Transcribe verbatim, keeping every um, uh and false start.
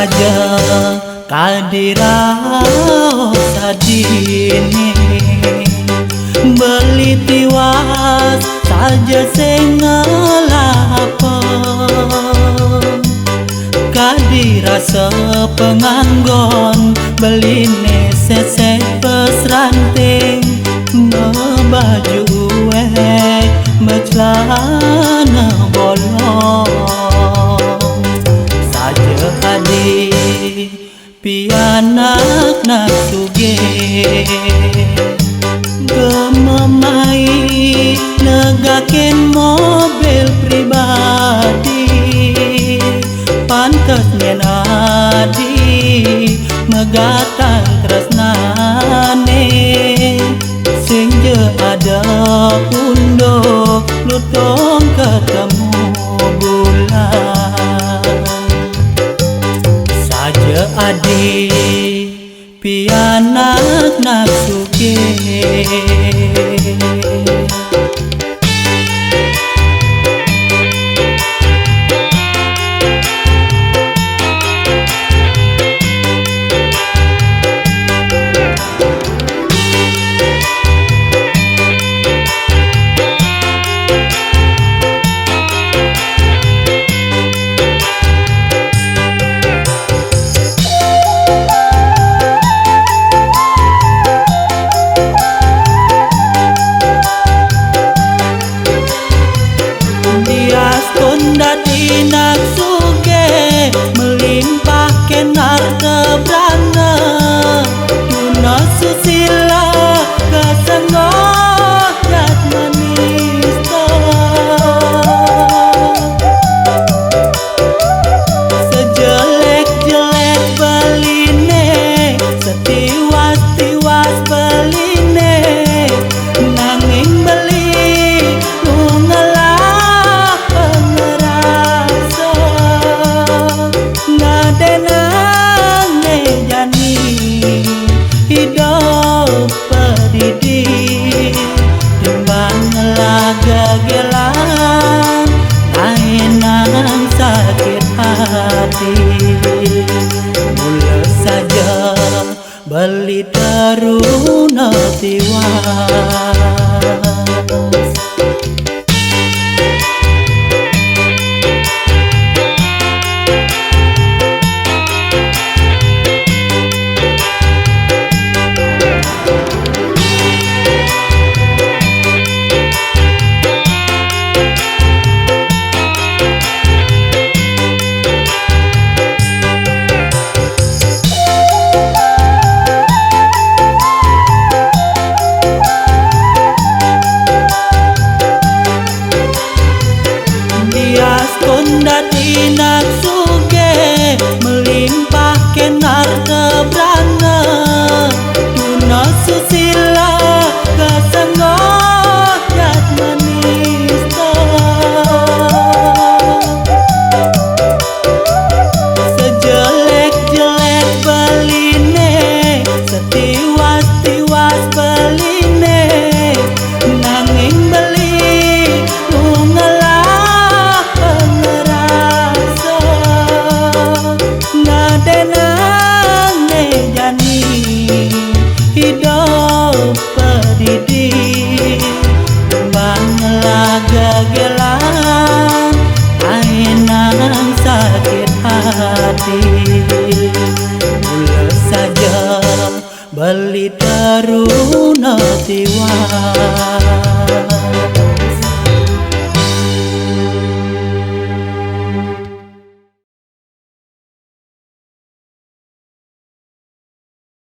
Saja kadiraos adine, beli tiwas saja sing ngelapor. Kadirasa penganggon, beline seseh pesranting, mebaju uweh, mecelana bolong. Saja adi pianak nak sugih, gememai negakin mobil pribadi. Pantes nyen adi megatang tresnane, sing ja ada unduk lutung ketemu bulan. Saja adi pianak nak sugih. Diaspun dadi nak sugih, melimpahke harta brana, tuna susila, kasengguh jatmanista. Sejelek-jelek beline, setiwas-tiwas beline, nanging beli ngelah pengerasa, ngadenang jani idup pedidi, timbang ngelah gegelan, naenang sakit hati. Mula saja beli teruna tiwas. Diaspun dadi nak sugih, melimpahke harta brana, tuna susila, kasengguh jatmanista. Sejelek-jelek beline, setiwas-tiwas beline, nanging beli ngelah pengerasa, ngadenang jani idup pedidi, bang ngelah gegelan, naenang sakit hati. Mula saja beli teruna tiwas.